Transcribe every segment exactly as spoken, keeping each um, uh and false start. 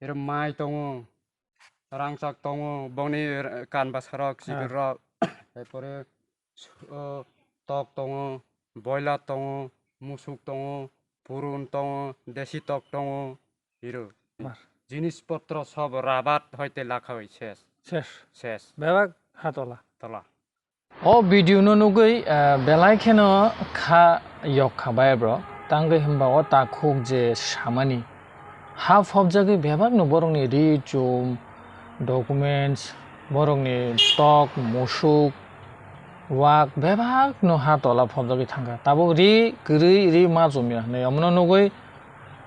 Ero mai tongo, rangchak tongo, bongni r-, kan bwsarok, Ah. chikirrok, erpore, o, tok tongo, boiler tongo, musuk tongo, purun tongo, desi tok tongo, ero. Mar. Jinis potro sob rabat hoite lakha oi ses. Ses. Ses. Bebak hatola. Tola. O video no nugwi, eh, belai kheno kha yok kha bai bro. Tangwi hwnba o takhuk je samani ha phobjagwi bebak no borokni ri chum, documents, borokni tok, musuk, wak bebak no ha tola phobjagwi thangkha. Tabuk ri kwrwi ri ma chumya hinwi omono nugwi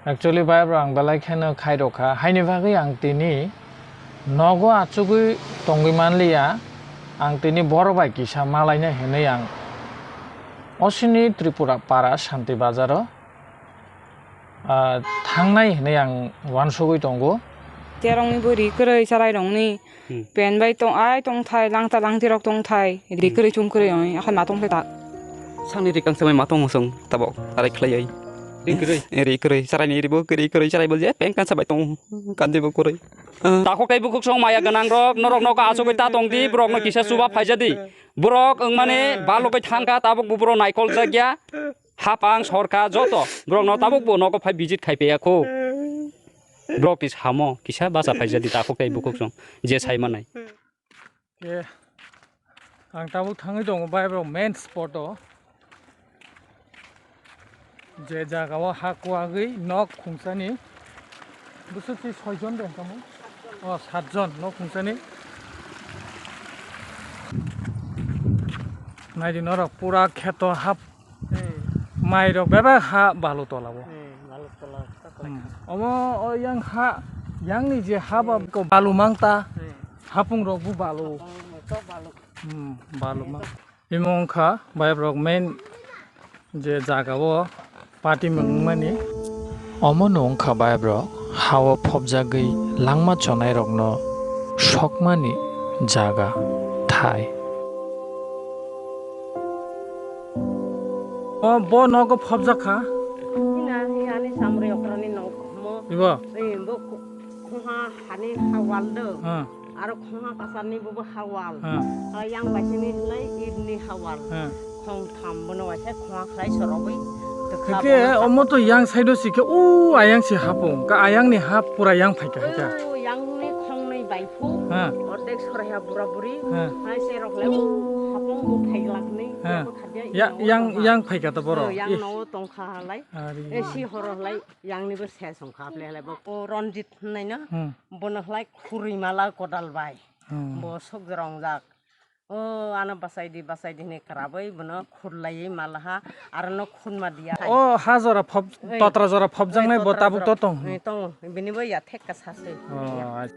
Actually, bai bro, ang belai kheno khairokha. Haini bagwi ang tini nogo achugwi tongwi manliya. Ang tini borok bai kisa malainai hinwi ang osini Tripura para Shanti Bazaro, ah, thangnai hinwi ang wansugwi tongo. Terongni bo ri kwrwi chalairokni Hmm. Pen bai tong, ai tong thai, langta langti rok tong thai, ri Hmm. kwrwi chum kwrwi oi, akhai ma tong thai ta. Sangni ri kangsa bai ma tong song tabok, arai khlai ai. Ri kwrwi. Eh, ri kwrwi, sarai ni ri bo kwrwi kwrwi, sarai bo je pen kangsa bai tong, kandi bo kwrwi. Ah. Takhuk tei bukhuk song maya gwnang rok, norok no ka asugwi ta tong di, borok no kisa chuba phaija di. Borok wng mane balogwi thangkha, tabok bo borok naikol jakya. Hapang sorkar joto borok no tabok bo nogo phai visit khai paiya kho. Borok ti samo kisa bacha phaija di takhuk tei bukhuk song je sai manai. Ke ang tabuk thangwi tongo bai borok main spot o. Je jaga o ha kuagwi nok khungsani. Bwswk twi soi jon de tamo. O sat jon nok khungsani. Naidi norok pura kheto hap. Hmm. Mai rok bebak ha balu tola o. Hmm, balu tola. Hmm. Omo o yang ha, yang ni je ha ba ko balu mangta. Hmm. Hapung rok bu balu. Hapung rok balu. Hmm, balu mang. Imo wngkha bai rok main je jaga o party mangmani. Omo no wngkha bai rok ha o phobjagwi langma chonai rok no sokmani jaga thai. O bo nogo phobjak kha. Hina, hina ni samrui okrani nok mo. Ibo? Ei, bo khu-, khungha hani ha wal do. Ha. Aro khungha kasarni bo bo ha wal. Ha. Aro yang baisini hlai idni ha wal. Ha. Khong tham bono waisa khungha khlai sorobwi. Hwnkhe omo to yang side o sikhe, o ayang si hapung. Ka ayang ni ha pura yang phaikha hwnkhe. O yang ni khong nwi bai phu. Ha. Ordek soraiha bura buri. Ha. Hai se rok le hapung bo phaiglak ni. Ha. Ya, yang, yang phaikha to borok. Yang no tongkha halai. Ari. E si horo halai, yang ni bo se songkha halai halai bo ko Ranjit hinai no. Hmm. Bono halai khurui mala kodal bai. Hmm. Bo sok rongjak. O ano bachai di, bachai di hinui kwrabwi bono khurlaiwi malaha, aro no khunma diya. O ha jora phob-, ei, totra jora phobjaknai ei, bo totra tabuk jora to tong. Ei, tongo. Bini bo ya thek ka sasui. O, ya. Ach-,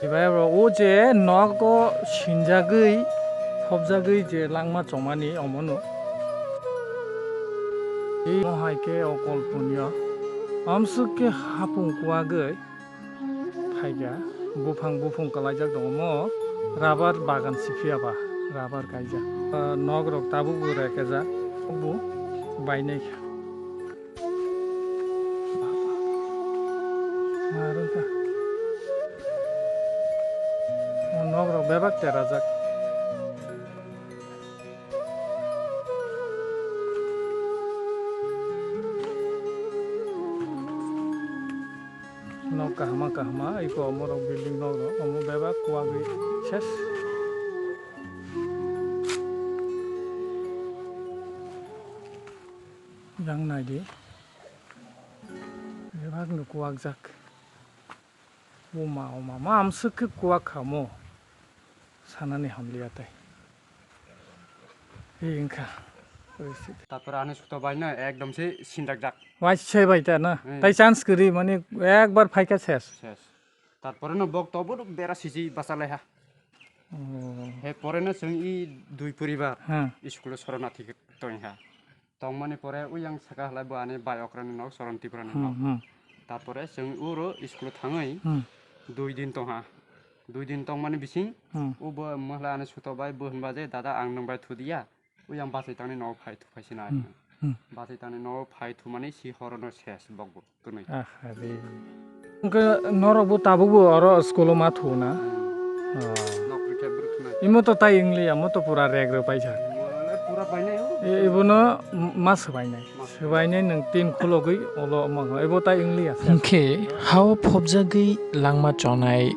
ibai bro, o je nogo sinjagwi, phobjagwi je langma chongmani omono. Imo hai khe o kolponiyo. Amswk khe hapung kuwagwi. Phaikha, buphang buphung kwlaijak tongo, omo rubber bagan si phiya ba, rubber kaijak. Ah, nok rok tabuk bo rekajak, bo bainai kha. Narwkha. O nok rok bebak terajak. Nok kahama kahama, iko omorok building nok rok, omo bebak kuwagwi ses. Yang naidi, bebak no kuwakjak. Buma, o mama, amswk khe kuwak kha mo. Sanani hamliya tai. Hi wngkha. Tarpore ani suto bai no ekdom se sindak jak. Waisa bai ta na. Hmm. Tai chance kwrwi mani ekbar phaikha ses. Ses. Tarpore no bok to bo bera siji bachalai ha. Oh. He pore no chwng i dui poribar. Hmm. School o soronati tong ha. Tongmani pore uyang saka halai bo ani bai okrani nok Soron Tripurani Hmm, nok. Hmm. Tarpore chwng uro school o thangwi Hmm. Dui din tongha. Dui din tongmani bising Hmm. Ubo mwhla ani suto bai bo hinba je, "Dada, ang nwng bai thudiya, uyang bachai tangni nogo phai, thuphaisi nai." Hmm. Hmm. Batwi tanwi no phai thumani si horono ses bokbo kwnwi. Ah, are. Hwnkhe norokbo tabukbo oro school-o ma thu na? Hmm. Oh. Nokri khe bwrwk khna. Imo to tai wngliya, mo to pura rek rw paisa. Mo le pura bainai o. E, ibono m-, ma swbainai. Swbainai nwng tin khulogwi ulo wngma kha, ebo tai wngliya. Hwnkhe hao phobjagwi langma chonai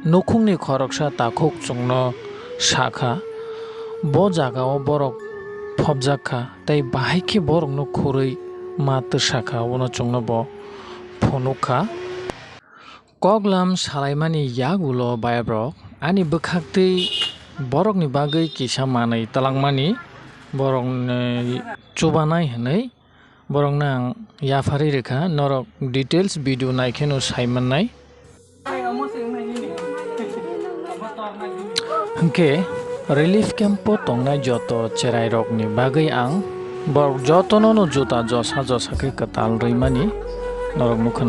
nukhungni khoroksa takhuk chwngno sakha, bo jagao borok phobjak kha, tei bahai khe borokno khurwi ma twsa kha, abono chwngno bo phunuk kha. Koklam salaimani yagulo bayabrok ani bwkhaktwi borokni bagwi kisa manwi twlangmani borokni chubanai hwnwi borokno ang yapharwi rwkha. Norok details video naikheno saimannai. Hwnkhe relief camp-o tongnai joto cherairokni bagwi ang borok jotono no juta josa josa khe kwtal rwimani norok nukha.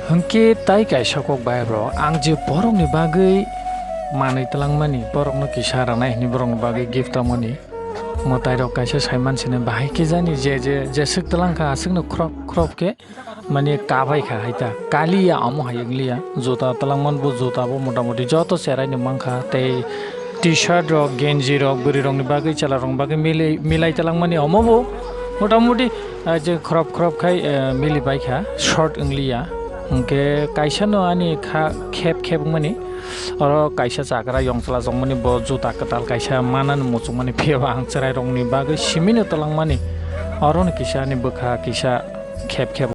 Hwnkhe tai kaisa kok bai bro, ang je borokni bagwi manwi twlangmani, borokno kisa rwnai hwnwi borokni bagwi gift tongmani. Mwtairok kaisa saiman sini bahai khe jani je, je, jeswk twlang kha aswkno khrop khrop khe mani kabai kha hai ta. Kaliya omo hai wngliya. Juta twlangman bo, juta bo motamoti joto cherai ni mankha tei T-shirt rok, genji rok, bwrwi rokni bagwi, chwla rokni bagwi milai, milai twlangmani omo bo motamoti, ah, je khrop khrop khai, eh, mili bai kha, short wngliya. Hwnkhe kaisa no ani kha khep khep wngmani. Oro kaisa chakra yong chwlajokmani, bo juta kwtal kaisa manani muchungmani, phiyaba ang chwrairokni bagwi simino twlangmani. Oro no kisa ani bwkha kisa khep khep.